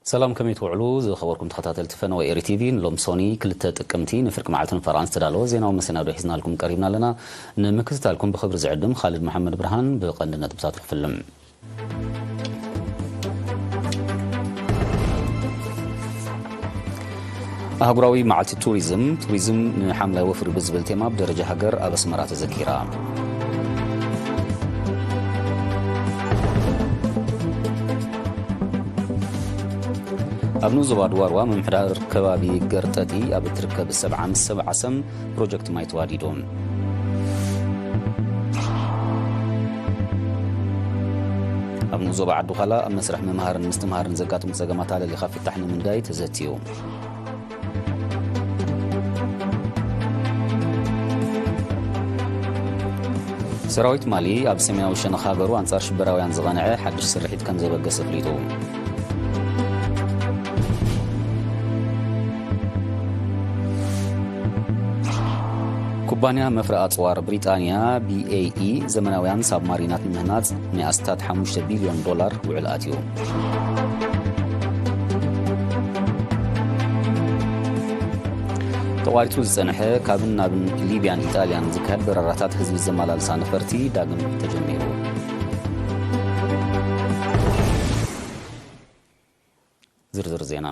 ሰላም፣ ከመይ ትውዕሉ ዝኸበርኩም ተኸታተልቲ ፈነወ ኤሪ ቲቪ? ንሎም ሶኒ ክልተ ጥቅምቲ ንፍርቂ መዓልቲ ንፈረቓ ዝተዳለወ ዜናዊ መሰናዶ ሒዝናልኩም ቀሪብና ኣለና። ንምክትታልኩም ብኽብሪ ዝዕድም ኻልድ መሓመድ ብርሃን። ብቐንዲ ነጥብታት ክፍልም። ኣህጉራዊ መዓልቲ ቱሪዝም፣ ቱሪዝም ንሓምላይ ወፍሪ ብዝብል ቴማ ብደረጃ ሃገር ኣብ ኣስመራ ተዘኪራ። ኣብ ንኡስ ዞባ ድዋርዋ ምምሕዳር ከባቢ ገርጠጢ ኣብ እትርከብ ሰብዓ ምስ ሰብዓ ሰም ፕሮጀክት ማይ ተዋዲዱ። ኣብ ንኡስ ዞባ ዓዲ ዃላ ኣብ መስርሕ ምምሃርን ምስትምሃርን ዘጋጥሙ ጸገማት ኣለሊኻ ፍታሕ ንምንዳይ ተዘትዩ። ሰራዊት ማሊ ኣብ ሰሜናዊ ሸነኽ ሃገሩ ኣንጻር ሽበራውያን ዝቐንዐ ሓድሽ ስርሒት ከም ዘበገሰ ኣፍሊጡ። ኩባንያ መፍረ ኣጽዋር ብሪጣንያ ቢ ኤ ኢ ዘመናውያን ሳብማሪናት ንምህናጽ ናይ ኣስታት ሓሙሽተ ቢልዮን ዶላር ውዕል ኣትዩ። ተቋሪጹ ዝጸንሐ ካብን ናብን ሊብያን ኢጣልያን ዝካየድ በረራታት ህዝቢ ዘመላልሳ ነፈርቲ ዳግም ተጀሚሩ። ዝርዝር ዜና።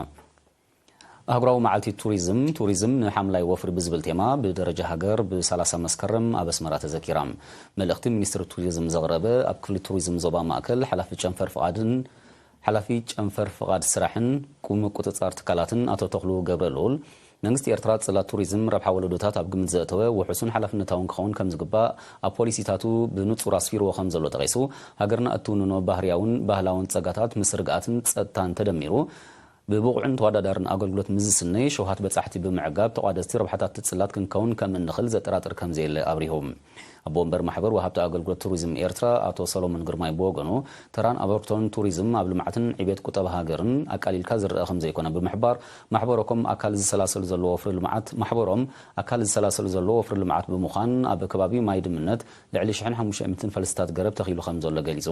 ኣህጉራዊ መዓልቲ ቱሪዝም፣ ቱሪዝም ንሓምላይ ወፍሪ ብዝብል ቴማ ብደረጃ ሃገር ብ ሰላሳ መስከረም ኣብ ኣስመራ ተዘኪራ። መልእኽቲ ሚኒስትሪ ቱሪዝም ዘቕረበ ኣብ ክፍሊ ቱሪዝም ዞባ ማእከል ሓላፊ ጨንፈር ፍቓድን ሓላፊ ጨንፈር ፍቓድ ስራሕን ምቁጽጻር ትካላትን ኣቶ ተኽሉ ገብረልኡል፣ መንግስቲ ኤርትራ ጽላት ቱሪዝም ረብሓ ወለዶታት ኣብ ግምት ዘእተወ ውሑስን ሓላፍነታውን ክኸውን ከም ዝግባእ ኣብ ፖሊሲታቱ ብንጹር ኣስፊርዎ ከም ዘሎ ጠቒሱ፣ ሃገርና እትውንኖ ባህርያውን ባህላውን ጸጋታት ምስ ርግኣትን ጸጥታን ተደሚሩ ብብቑዕን ተወዳዳርን ኣገልግሎት ምስ ዝስነይ ሸውሃት በጻሕቲ ብምዕጋብ ተቋደስቲ ረብሓታት እቲ ጽላት ክንከውን ከም እንኽእል ዘጠራጥር ከም ዘየለ ኣብሪሁ። ኣቦ ወንበር ማሕበር ወሃብቲ ኣገልግሎት ቱሪዝም ኤርትራ ኣቶ ሰሎሞን ግርማይ ብወገኑ፣ ተራን ኣበርክቶን ቱሪዝም ኣብ ልምዓትን ዕቤት ቁጠባ ሃገርን ኣቃሊልካ ዝረኣ ከም ዘይኮነ ብምሕባር፣ ማሕበሮም ኣካል ዝሰላሰሉ ዘሎ ወፍሪ ልምዓት፣ ማሕበሮም ኣካል ዝሰላሰሉ ዘሎ ወፍሪ ልምዓት ብምዃን፣ ኣብ ከባቢ ማይ ድምነት ልዕሊ ሽሕን ሓሙሽተ ሚእትን ፈልስታት ገረብ ተኺሉ ከም ዘሎ ገሊጹ።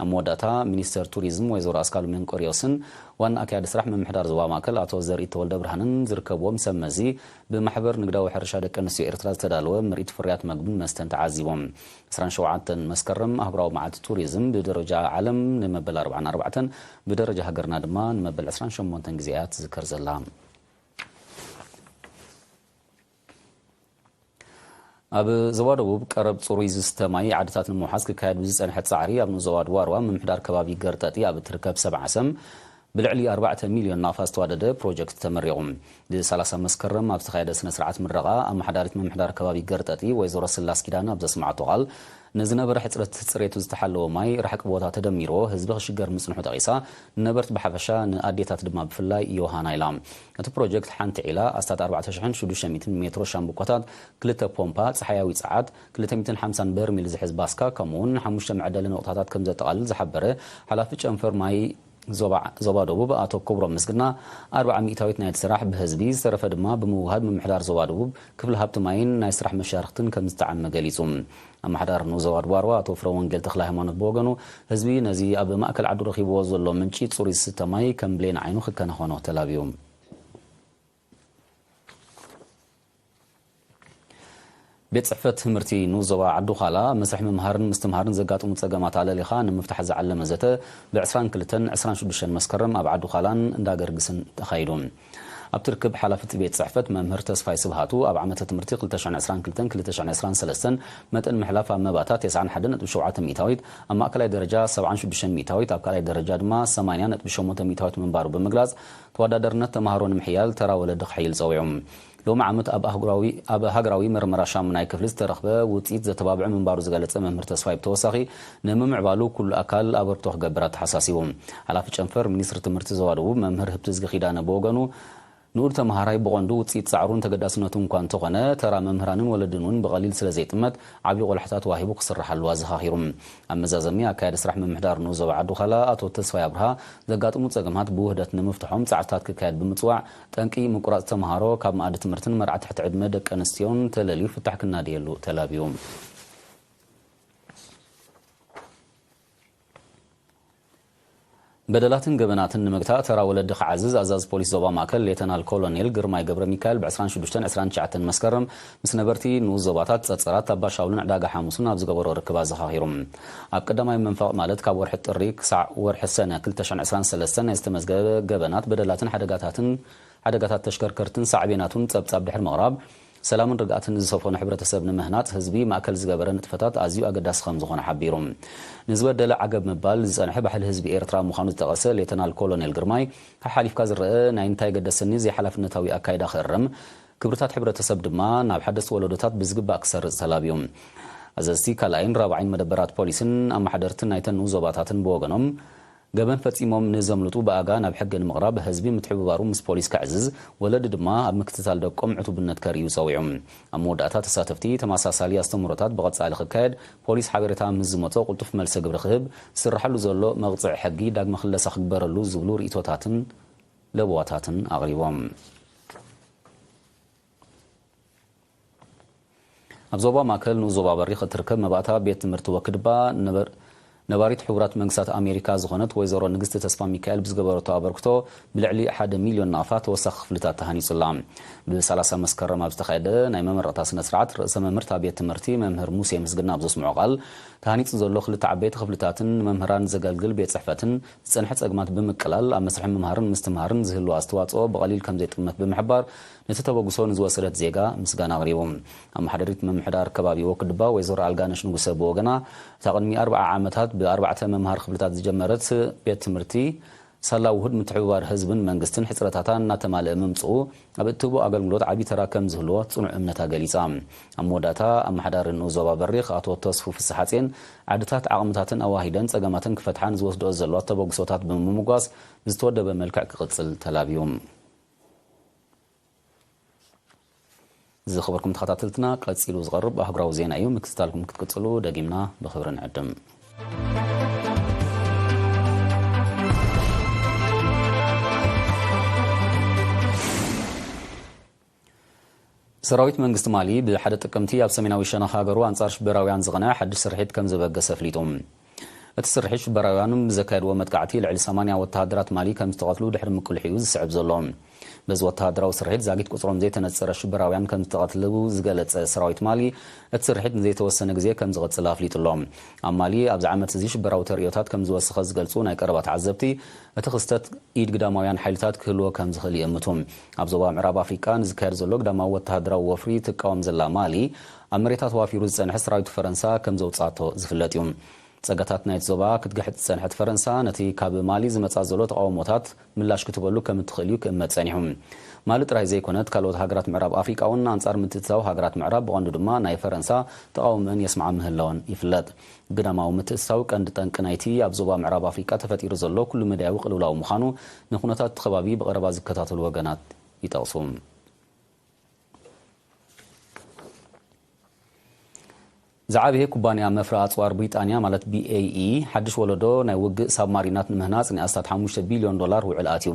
ኣብ መወዳእታ፣ ሚኒስተር ቱሪዝም ወይዘሮ ኣስካሉ መንቆርዮስን ዋና ኣካያዲ ስራሕ ምምሕዳር ዞባ ማእከል ኣቶ ዘርኢ ተወልደ ብርሃንን ዝርከብዎም ሰብ መዚ ብማሕበር ንግዳዊ ሕርሻ ደቂ ኣንስትዮ ኤርትራ ዝተዳለወ ምርኢት ፍርያት መግብን መስተን ተዓዚቦም። ዕስራን ሸውዓተን መስከረም ኣህጉራዊ መዓልቲ ቱሪዝም ብደረጃ ዓለም ንመበል ኣርባዓን ኣርባዕተን፣ ብደረጃ ሃገርና ድማ ንመበል ዕስራን ሸሞንተን ግዜ እያ ትዝከር ዘላ። ኣብ ዞባ ደቡብ ቀረብ ጽሩይ ዝስተ ማይ ዓድታት ንምውሓስ ክካየድ ብዝጸንሐ ጻዕሪ፣ ኣብ ንኡስ ዞባ ድዋርዋ ምምሕዳር ከባቢ ገርጠጢ ኣብ እትርከብ ሰብዓ ሰም ብልዕሊ ኣርባዕተ ሚልዮን ናቕፋ ዝተዋደደ ፕሮጀክት ተመሪቑ። ብ ሰላሳ መስከረም ኣብ ዝተኻየደ ስነ ስርዓት ምረቓ፣ ኣመሓዳሪት ምምሕዳር ከባቢ ገርጠጢ ወይዘሮ ስላስ ኪዳነ ኣብ ዘስምዓቶ ቃል፣ ንዝነበረ ሕጽረት ጽሬቱ ዝተሓለወ ማይ ርሕቂ ቦታ ተደሚርዎ ህዝቢ ክሽገር ምጽንሑ ጠቒሳ፣ ንነበርቲ ብሓፈሻ ንኣዴታት ድማ ብፍላይ ዮሃና ኢላ። እቲ ፕሮጀክት ሓንቲ ዒላ ኣስታት ኣርባዕተ ሽሕን ሽዱሽተ ሚእትን ሜትሮ ሻምብቆታት፣ ክልተ ፖምፓ፣ ጸሓያዊ ጸዓት፣ ክልተ ሚእትን ሓምሳን በርሚል ዝሕዝ ባስካ፣ ከምኡ'ውን ሓሙሽተ መዐደሊ ነቑጣታት ከም ዘጠቓልል ዝሓበረ ሓላፊ ጨንፈር ማይ ዞባ፣ ዞባ ደቡብ ኣቶ ክብሮም ምስግና፣ ኣርብዓ ሚእታዊት ናይቲ ስራሕ ብህዝቢ፣ ዝተረፈ ድማ ብምውሃድ ምምሕዳር ዞባ ደቡብ ክፍሊ ሃብቲ ማይን ናይ ስራሕ መሻርኽትን ከም ዝተዓመ ገሊጹ። ኣመሓዳሪ ንኡስ ዞባ ድዋርዋ ኣቶ ፍረወንጌል ተኽለ ሃይማኖት ብወገኑ፣ ህዝቢ ነዚ ኣብ ማእከል ዓዱ ረኺብዎ ዘሎ ምንጪ ጽሩይ ዝስተ ማይ ከም ብሌን ዓይኑ ክከናኸኖ ተላብዩ። ቤት ጽሕፈት ትምህርቲ ንኡስ ዞባ ዓዲ ዃላ፣ መስርሕ ምምሃርን ምስትምሃርን ዘጋጥሙ ጸገማት ኣለሊኻ ንምፍታሕ ዝዓለመ ዘተ ብ ዕስራን ክልተን ዕስራን ሽዱሽተን መስከረም ኣብ ዓዲ ዃላን እንዳ ገርግስን ተኻይዱ። ኣብቲ ርክብ፣ ሓላፊ እቲ ቤት ጽሕፈት መምህር ተስፋይ ስብሃቱ፣ ኣብ ዓመተ ትምህርቲ ክልተ ሽሕን ዕስራን ክልተን ክልተ ሽሕን ዕስራን ሰለስተን መጠን ምሕላፍ ኣመባታ ተስዓን ሓደን ነጥቢ ሸውዓተ ሚእታዊት፣ ኣብ ማእከላይ ደረጃ ሰብዓን ሽዱሽተን ሚእታዊት፣ ኣብ ካልኣይ ደረጃ ድማ ሰማንያ ነጥቢ ሸሞንተ ሚእታዊት ምንባሩ ብምግላጽ፣ ተወዳዳርነት ተማሃሮ ንምሕያል ተራ ወለዲ ክሕይል ጸዊዑ። ሎሚ ዓመት ኣብ ኣህጉራዊ፣ ኣብ ሃገራዊ መርመራ ሻሙናይ ክፍሊ ዝተረኽበ ውጽኢት ዘተባብዕ ምንባሩ ዝገለጸ መምህር ተስፋይ ብተወሳኺ፣ ንምምዕባሉ ኩሉ ኣካል ኣበርክቶ ክገብር ኣተሓሳሲቡ። ሓላፊ ጨንፈር ሚኒስትሪ ትምህርቲ ዞባ ደቡብ መምህር ህብትዝጊ ኪዳነ ብወገኑ፣ ንኡድ ተመሃራይ ብቐንዱ ውጽኢት ጻዕሩን ተገዳስነቱን እኳ እንተኾነ፣ ተራ መምህራንን ወለድን እውን ብቐሊል ስለ ዘይጥመት፣ ዓብዪ ቆላሕታ ተዋሂቡ ክስርሓሉ ኣዘኻኺሩ። ኣብ መዛዘሚ፣ ኣካያዲ ስራሕ ምምሕዳር ንኡስ ዞባ ዓዲ ዃላ ኣቶ ተስፋይ ኣብርሃ፣ ዘጋጥሙ ጸገማት ብውህደት ንምፍትሖም ጻዕርታት ክካየድ ብምጽዋዕ፣ ጠንቂ ምቁራጽ ተመሃሮ ካብ መኣዲ ትምህርትን መርዓ ትሕቲ ዕድመ ደቂ ኣንስትዮን ተለልዩ ፍታሕ ክናደየሉ ተላብዩ። በደላትን ገበናትን ንምግታእ ተራ ወለዲ ክዓዝዝ ኣዛዚ ፖሊስ ዞባ ማእከል ሌተናል ኮሎኔል ግርማይ ገብረ ሚካኤል ብ ዕስራን ሽዱሽተን ዕስራን ትሽዓተን መስከረም ምስ ነበርቲ ንኡስ ዞባታት ጸጸራት ኣባሻውልን ዕዳጋ ሓሙስን ኣብ ዝገበሮ ርክብ ኣዘኻኺሩ። ኣብ ቀዳማይ መንፈቕ ማለት ካብ ወርሒ ጥሪ ክሳዕ ወርሒ ሰነ ክልተ ሽሕን ዕስራን ሰለስተን ናይ ዝተመዝገበ ገበናት፣ በደላትን ሓደጋታትን ሓደጋታት ተሽከርከርትን ሳዕቤናቱን ጸብጻብ ድሕሪ ምቕራብ፣ ሰላምን ርግኣትን ዝሰፈኖ ሕብረተሰብ ንምህናጽ ህዝቢ ማእከል ዝገበረ ንጥፈታት ኣዝዩ ኣገዳሲ ከም ዝኾነ ሓቢሩ። ንዝበደለ ዓገብ ምባል ዝጸንሐ ባህሊ ህዝቢ ኤርትራ ምዃኑ ዝጠቐሰ ሌተናል ኮሎኔል ግርማይ፣ ሓሓሊፍካ ዝረአ ናይ እንታይ ገደሰኒ ዘይሓላፍነታዊ ኣካይዳ ክእረም፣ ክብርታት ሕብረተሰብ ድማ ናብ ሓደስቲ ወለዶታት ብዝግባእ ክሰርጽ ተላብዩ። ኣዘዝቲ ካልኣይን ራብዓይን መደበራት ፖሊስን ኣመሓደርትን ናይተን ንኡስ ዞባታትን ብወገኖም፣ ገበን ፈጺሞም ንዘምልጡ ብኣጋ ናብ ሕጊ ንምቕራብ ህዝቢ ምትሕብባሩ ምስ ፖሊስ ከዕዝዝ፣ ወለዲ ድማ ኣብ ምክትታል ደቆም ዕቱብነት ከርእዩ ጸዊዑ። ኣብ መወዳእታ ተሳተፍቲ ተመሳሳሊ ኣስተምህሮታት ብቐጻሊ ክካየድ፣ ፖሊስ ሓበሬታ ምስ ዝመጾ ቅልጡፍ መልሰ ግብሪ ክህብ፣ ዝስርሓሉ ዘሎ መቕጽዒ ሕጊ ዳግመ ክለሳ ክግበረሉ ዝብሉ ርእይቶታትን ለበዋታትን ኣቕሪቦም። ኣብ ዞባ ማእከል ንኡስ ዞባ በሪኽ እትርከብ መባእታ ቤት ትምህርቲ ወክድባ ነበር-፣ ነባሪት ሕቡራት መንግስታት ኣሜሪካ ዝኾነት ወይዘሮ ንግስቲ ተስፋ ሚካኤል ብዝገበረቶ ኣበርክቶ ብልዕሊ ሓደ ሚልዮን ናቕፋ ተወሳኺ ክፍልታት ተሃኒጹላ። ብ30 መስከረም ኣብ ዝተኻየደ ናይ መመረቕታ ስነ ስርዓት ርእሰ መምህርታ ቤት ትምህርቲ መምህር ሙሴ ምስግና ኣብ ዘስምዖ ቃል፣ ተሃኒጹ ዘሎ ክልተ ዓበይቲ ክፍልታትን ንመምህራን ዘገልግል ቤት ጽሕፈትን ዝጸንሐ ጸግማት ብምቅላል ኣብ መስርሕ ምምሃርን ምስትምሃርን ዝህልዎ ኣስተዋጽኦ ብቐሊል ከም ዘይጥመት ብምሕባር፣ ነቲ ተበግሶ ንዝወሰደት ዜጋ ምስጋና ኣቕሪቡ። ኣመሓዳሪት ምምሕዳር ከባቢ ወክድባ ወይዘሮ ኣልጋነሽ ንጉሰ ብወገና፣ እታ ቅድሚ ኣርብዓ ዓመታት ብኣርባዕተ መምሃሪ ክፍልታት ዝጀመረት ቤት ትምህርቲ፣ ሳላ ውሁድ ምትሕብባር ህዝብን መንግስትን ሕጽረታታ እናተማልአ ምምጽኡ፣ ኣብ እትህቦ ኣገልግሎት ዓቢ ተራ ከም ዝህልዎ ጽኑዕ እምነታ ገሊጻ። ኣብ መወዳእታ፣ ኣመሓዳሪ ንኡስ ዞባ በሪኽ ኣቶ ተስፉ ፍስሓጼን፣ ዓድታት ዓቕምታትን ኣዋሂደን ጸገማተን ክፈትሓ ንዝወስድኦ ዘለዋ ተበግሶታት ብምምጓስ፣ ብዝተወደበ መልክዕ ክቕጽል ተላብዩ። ዝኸበርኩም ተኸታተልትና፣ ቀጺሉ ዝቐርብ ኣህጉራዊ ዜና እዩ። ምክትታልኩም ክትቅጽሉ ደጊምና ብኽብሪ ንዕድም። ሰራዊት መንግስቲ ማሊ ብ1 ጥቅምቲ ኣብ ሰሜናዊ ሸነኽ ሃገሩ ኣንጻር ሽበራውያን ዝቐንዐ ሓድሽ ስርሒት ከም ዘበገሰ ኣፍሊጡ። እቲ ስርሒት ሽበራውያኑ ብዘካየድዎ መጥቃዕቲ ልዕሊ ሰማንያ ወተሃደራት ማሊ ከም ዝተቐትሉ ድሕሪ ምቅልሑ እዩ ዝስዕብ ዘሎ። በዚ ወተሃደራዊ ስርሒት ዛጊት ቁጽሮም ዘይተነጸረ ሽበራውያን ከም ዝተቐትሉ ዝገለጸ ሰራዊት ማሊ፣ እቲ ስርሒት ንዘይተወሰነ ግዜ ከም ዝቕጽል ኣፍሊጡ ኣሎ። ኣብ ማሊ ኣብዚ ዓመት እዚ ሽበራዊ ተርእዮታት ከም ዝወሰኸ ዝገልጹ ናይ ቀረባ ተዓዘብቲ፣ እቲ ክስተት ኢድ ግዳማውያን ሓይልታት ክህልዎ ከም ዝኽእል ይእምቱ። ኣብ ዞባ ምዕራብ ኣፍሪቃ ንዝካየድ ዘሎ ግዳማዊ ወተሃደራዊ ወፍሪ ትቃወም ዘላ ማሊ፣ ኣብ መሬታ ተዋፊሩ ዝጸንሐ ሰራዊት ፈረንሳ ከም ዘውጻቶ ዝፍለጥ እዩ። ጸጋታት ናይቲ ዞባ ክትግሕጥ ዝጸንሐት ፈረንሳ፣ ነቲ ካብ ማሊ ዝመጻ ዘሎ ተቓውሞታት ምላሽ ክትበሉ ከም እትኽእል እዩ ክእመት ጸኒሑ። ማሊ ጥራይ ዘይኮነት፣ ካልኦት ሃገራት ምዕራብ ኣፍሪቃ እውን ኣንጻር ምትእትታው ሃገራት ምዕራብ፣ ብቐንዱ ድማ ናይ ፈረንሳ፣ ተቓውሞአን የስምዓ ምህላወን ይፍለጥ። ግዳማዊ ምትእትታው ቀንዲ ጠንቂ ናይቲ ኣብ ዞባ ምዕራብ ኣፍሪቃ ተፈጢሩ ዘሎ ኩሉ መዳያዊ ቅልውላው ምዃኑ፣ ንኩነታት እቲ ከባቢ ብቐረባ ዝከታተሉ ወገናት ይጠቕሱ። ዝዓበየ ኩባንያ መፍረ ኣጽዋር ብሪጣንያ ማለት ቢ ኤ ኢ፣ ሓድሽ ወለዶ ናይ ውግእ ሳብማሪናት ንምህናጽ ናይ ኣስታት ሓሙሽተ ቢልዮን ዶላር ውዕል ኣትዩ።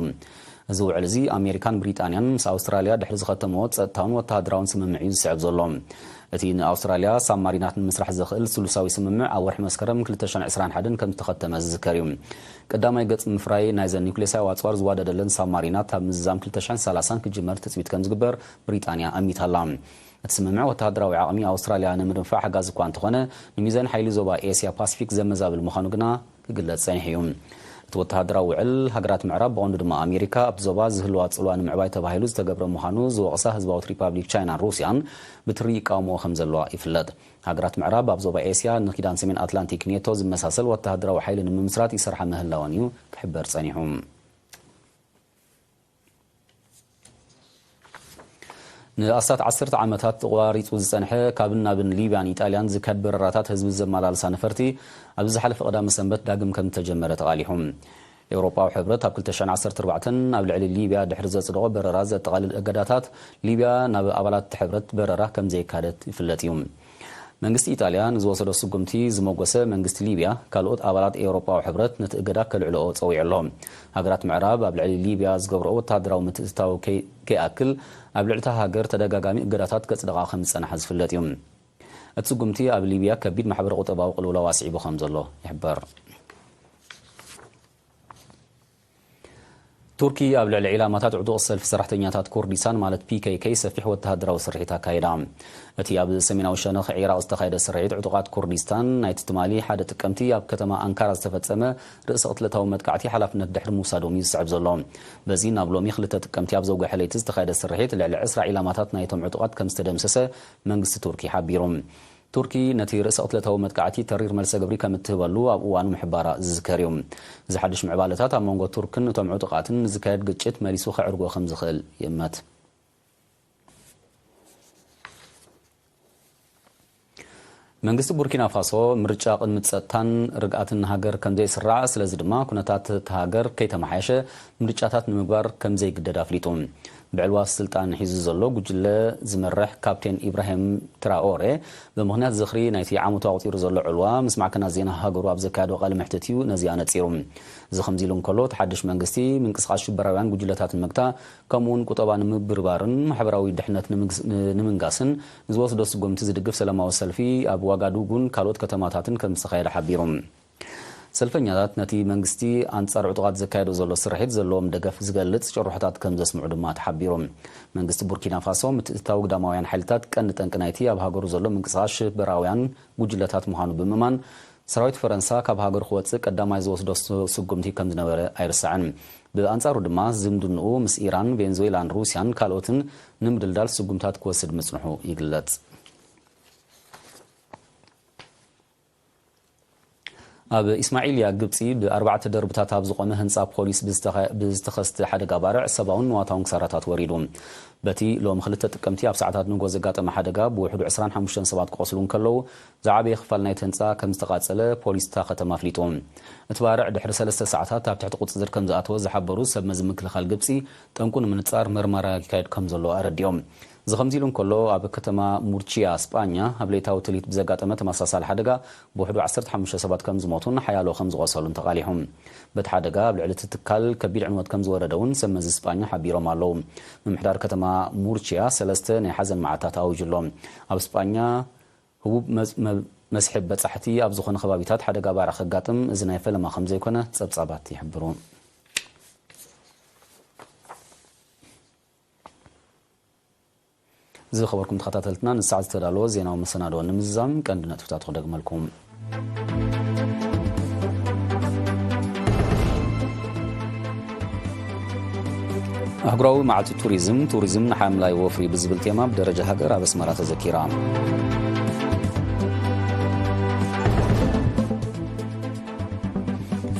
እዚ ውዕል እዚ ኣሜሪካን ብሪጣንያን ምስ ኣውስትራልያ ድሕሪ ዝኸተምዎ ጸጥታውን ወተሃደራውን ስምምዕ እዩ ዝስዕብ ዘሎ። እቲ ንኣውስትራልያ ሳብማሪናት ንምስራሕ ዘኽእል ስሉሳዊ ስምምዕ ኣብ ወርሒ መስከረም ክልተ ሽሕን ዕስራን ሓደን ከም ዝተኸተመ ዝዝከር እዩ። ቀዳማይ ገጽ ምፍራይ ናይዘን ኒውክሌሳዊ ኣጽዋር ዝዋደደለን ሳብማሪናት ኣብ ምዝዛም ክልተ ሽሕን ሰላሳን ክጅመር ትጽቢት ከም ዝግበር ብሪጣንያ ኣሚታላ። እቲ ስምምዕ ወተሃደራዊ ዓቕሚ ኣውስትራልያ ንምድንፋዕ ሓጋዚ እኳ እንተኾነ፣ ንሚዛን ሓይሊ ዞባ ኤስያ ፓሲፊክ ዘመዛብል ምዃኑ ግና ክግለጽ ጸኒሑ እዩ። እቲ ወተሃደራዊ ውዕል፣ ሃገራት ምዕራብ ብቐንዱ ድማ ኣሜሪካ ኣብቲ ዞባ ዝህልዋ ጽልዋ ንምዕባይ ተባሂሉ ዝተገብረ ምዃኑ ዝወቕሳ ህዝባዊት ሪፓብሊክ ቻይናን ሩስያን ብትሪ ይቃወምኦ ከም ዘለዋ ይፍለጥ። ሃገራት ምዕራብ ኣብ ዞባ ኤስያ ንኪዳን ሰሜን ኣትላንቲክ ኔቶ ዝመሳሰል ወተሃደራዊ ሓይሊ ንምምስራት ይሰርሓ ምህላወን እዩ ክሕበር ጸኒሑ። ንኣስታት ዓሰርተ ዓመታት ተቋሪጹ ዝጸንሐ ካብን ናብን ሊብያን ኢጣልያን ዝካየድ በረራታት ህዝቢ ዘመላልሳ ነፈርቲ፣ ኣብዚ ዝሓለፈ ቀዳመ ሰንበት ዳግም ከም ዝተጀመረ ተቓሊሑ። ኤውሮጳዊ ሕብረት ኣብ ክልተ ሽሕን ዓሰርተ ኣርባዕተን ኣብ ልዕሊ ሊብያ ድሕሪ ዘጽደቖ በረራ ዘጠቓልል እገዳታት፣ ሊብያ ናብ ኣባላት እቲ ሕብረት በረራ ከም ዘየካደት ይፍለጥ እዩ። መንግስቲ ኢጣልያ ንዝወሰዶ ስጉምቲ ዝመጎሰ መንግስቲ ሊብያ፣ ካልኦት ኣባላት ኤውሮጳዊ ሕብረት ነቲ እገዳ ከልዕልኦ ጸዊዑ ኣሎ። ሃገራት ምዕራብ ኣብ ልዕሊ ሊብያ ዝገብርኦ ወተሃደራዊ ምትእትታው ከይ-፣ ከይኣክል፣ ኣብ ልዕሊ እታ ሃገር ተደጋጋሚ እገዳታት ከጽድቓ ከም ዝጸንሓ ዝፍለጥ እዩ። እቲ ስጉምቲ ኣብ ሊብያ ከቢድ ማሕበረ ቁጠባዊ ቅልውላው ኣስዒቡ ከም ዘሎ ይሕበር። ቱርኪ ኣብ ልዕሊ ዒላማታት ዕጡቕ ሰልፊ ሰራሕተኛታት ኩርዲስታን ማለት ፒ ኬ ኬ ሰፊሕ ወተሃደራዊ ስርሒት ኣካይዳ። እቲ ኣብ ሰሜናዊ ሸነኽ ዒራቕ ዝተኻየደ ስርሒት ዕጡቓት ኩርዲስታን ናይቲ ትማሊ ሓደ ጥቅምቲ ኣብ ከተማ ኣንካራ ዝተፈጸመ ርእሰ ቅትለታዊ መጥቃዕቲ ሓላፍነት ድሕሪ ምውሳዶም እዩ ዝስዕብ ዘሎ። በዚ ናብ ሎሚ ክልተ ጥቅምቲ ኣብ ዘውግሐ ለይቲ ዝተኻየደ ስርሒት ልዕሊ ዕስራ ዒላማታት ናይቶም ዕጡቓት ከም ዝተደምሰሰ መንግስቲ ቱርኪ ሓቢሩ። ቱርኪ ነቲ ርእሰ ቅትለታዊ መጥቃዕቲ ተሪር መልሰ ግብሪ ከም እትህበሉ ኣብ እዋኑ ምሕባራ ዝዝከር እዩ። እዚ ሓድሽ ምዕባለታት ኣብ መንጎ ቱርክን እቶም ዕጡቓትን ንዝካየድ ግጭት መሊሱ ከዕርጎ ከም ዝኽእል ይእመት። መንግስቲ ቡርኪና ፋሶ ምርጫ ቅድሚ ጸጥታን ርግኣትን ሃገር ከም ዘይስራዕ፣ ስለዚ ድማ ኩነታት እታ ሃገር ከይተመሓየሸ ምርጫታት ንምግባር ከም ዘይግደድ ኣፍሊጡ። ብዕልዋ ስልጣን ሒዙ ዘሎ ጉጅለ ዝመርሕ ካፕቴን ኢብራሂም ትራኦሬ፣ ብምኽንያት ዝኽሪ ናይቲ ዓመቱ ኣቑጺሩ ዘሎ ዕልዋ፣ ምስ ማዕከናት ዜና ሃገሩ ኣብ ዘካየዶ ቃለ መሕትት እዩ ነዚ ኣነጺሩ። እዚ ከምዚ ኢሉ እንከሎ፣ እቲ ሓድሽ መንግስቲ ምንቅስቓስ ሽበራውያን ጉጅለታት ንምግታእ፣ ከምኡውን ቁጠባ ንምብርባርን ማሕበራዊ ድሕነት ንምንጋስን ንዝወስዶ ስጉምቲ ዝድግፍ ሰላማዊ ሰልፊ ኣብ ዋጋዱጉን ካልኦት ከተማታትን ከም ዝተኻየደ ሓቢሩ። ሰልፈኛታት ነቲ መንግስቲ ኣንጻር ዕጡቓት ዘካየዶ ዘሎ ስርሒት ዘለዎም ደገፍ ዝገልጽ ጭርሖታት ከም ዘስምዑ ድማ ተሓቢሩ። መንግስቲ ቡርኪና ፋሶ ምትእትታው ግዳማውያን ሓይልታት ቀንዲ ጠንቂ ናይቲ ኣብ ሃገሩ ዘሎ ምንቅስቓስ ሽበራውያን ጉጅለታት ምዃኑ ብምእማን፣ ሰራዊት ፈረንሳ ካብ ሃገሩ ክወጽእ ቀዳማይ ዝወስዶ ስጉምቲ ከም ዝነበረ ኣይርሳዕን። ብኣንጻሩ ድማ ዝምድንኡ ምስ ኢራን፣ ቬንዙዌላን ሩስያን ካልኦትን ንምድልዳል ስጉምታት ክወስድ ምጽንሑ ይግለጽ። ኣብ ኢስማዒልያ ግብጺ ብኣርባዕተ ደርብታት ኣብ ዝቖመ ህንጻ ፖሊስ ብዝተኸስተ ሓደጋ ባርዕ ሰብኣውን ንዋታውን ክሳራታት ወሪዱ። በቲ ሎም ክልተ ጥቅምቲ ኣብ ሰዓታት ንጎ ዘጋጠመ ሓደጋ ብውሕዱ ዕስራን ሓሙሽተን ሰባት ክቆስሉ እንከለዉ፣ ዝዓበየ ክፋል ናይቲ ህንጻ ከም ዝተቓጸለ ፖሊስ እታ ከተማ ኣፍሊጡ። እቲ ባርዕ ድሕሪ ሰለስተ ሰዓታት ኣብ ትሕቲ ቁጽጽር ከም ዝኣተወ ዝሓበሩ ሰብ መዚ ምክልኻል ግብጺ፣ ጠንቁ ንምንጻር መርመራ ይካየድ ከም ዘሎ ኣረዲኦም። እዚ ከምዚ ኢሉ እንከሎ፣ ኣብ ከተማ ሙርቺያ ስጳኛ ኣብ ለይታዊ ትልሂት ብዘጋጠመ ተመሳሳሊ ሓደጋ ብውሕዱ ዓሰርተ ሓሙሽተ ሰባት ከም ዝሞቱን ሓያሎ ከም ዝቖሰሉን ተቓሊሑ። በቲ ሓደጋ ኣብ ልዕሊ እቲ ትካል ከቢድ ዕንወት ከም ዝወረደ እውን ሰብ መዚ ስጳኛ ሓቢሮም ኣለዉ። ምምሕዳር ከተማ ሙርቺያ ሰለስተ ናይ ሓዘን መዓልታት ኣዊጁ ኣሎ። ኣብ ስጳኛ ህቡብ መስሕብ በጻሕቲ ኣብ ዝኾነ ከባቢታት ሓደጋ ባርዕ ከጋጥም እዚ ናይ ፈለማ ከም ዘይኮነ ጸብጻባት ይሕብሩ። ዝኸበርኩም ተኸታተልትና፣ ንሰዓት ዝተዳለወ ዜናዊ መሰናዶ ንምዝዛም ቀንዲ ነጥብታት ክደግመልኩም። ኣህጉራዊ መዓልቲ ቱሪዝም፣ ቱሪዝም ንሓምላይ ወፍሪ ብዝብል ቴማ ብደረጃ ሃገር ኣብ ኣስመራ ተዘኪራ።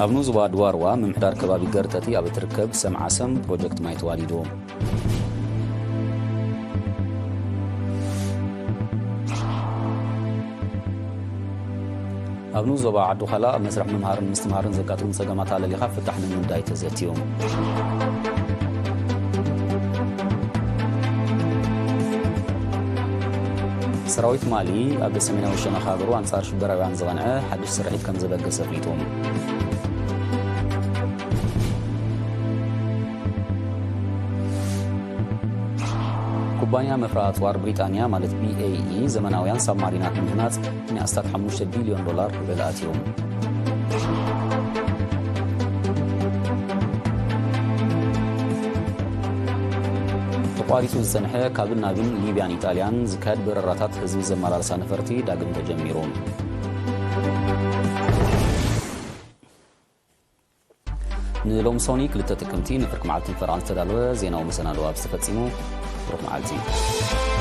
ኣብ ኑዝዋ ድዋርዋ ምምሕዳር ከባቢ ገርተቲ ኣብ እትርከብ ሰምዓሰም ፕሮጀክት ማይ ተዋዲዱ። ኣብ ንኡስ ዞባ ዓዲ ዃላ ኣብ መስርሕ ምምሃርን ምስትምሃርን ዘጋጥሙ ጸገማት ኣለሊኻ ፍታሕ ንምንዳይ ተዘትዩ። ሰራዊት ማሊ ኣብ ሰሜናዊ ሸነኽ ሃገሩ ኣንጻር ሽበራውያን ዝቐንዐ ሓድሽ ስርሒት ከም ዘበገሰ ኣፍሊጡ። ኩባንያ መፍረ ኣጽዋር ብሪጣንያ ማለት ቢ ኤ ኢ ዘመናውያን ሳብማሪናት ንምህናጽ ናይ ኣስታት ሓሙሽተ ቢልዮን ዶላር ውዕል ኣትዩ። ተቋሪጹ ዝጸንሐ ካብን ናብን ሊብያን ኢጣልያን ዝካየድ በረራታት ህዝቢ ዘመላልሳ ነፈርቲ ዳግም ተጀሚሩ። ንሎሚ ሶኒ ክልተ ጥቅምቲ ንፍርቂ መዓልትን ፈረቓን ዝተዳለወ ዜናዊ መሰናዶ ኣብዚ ተፈጺሙ። ብሩኽ መዓልቲ።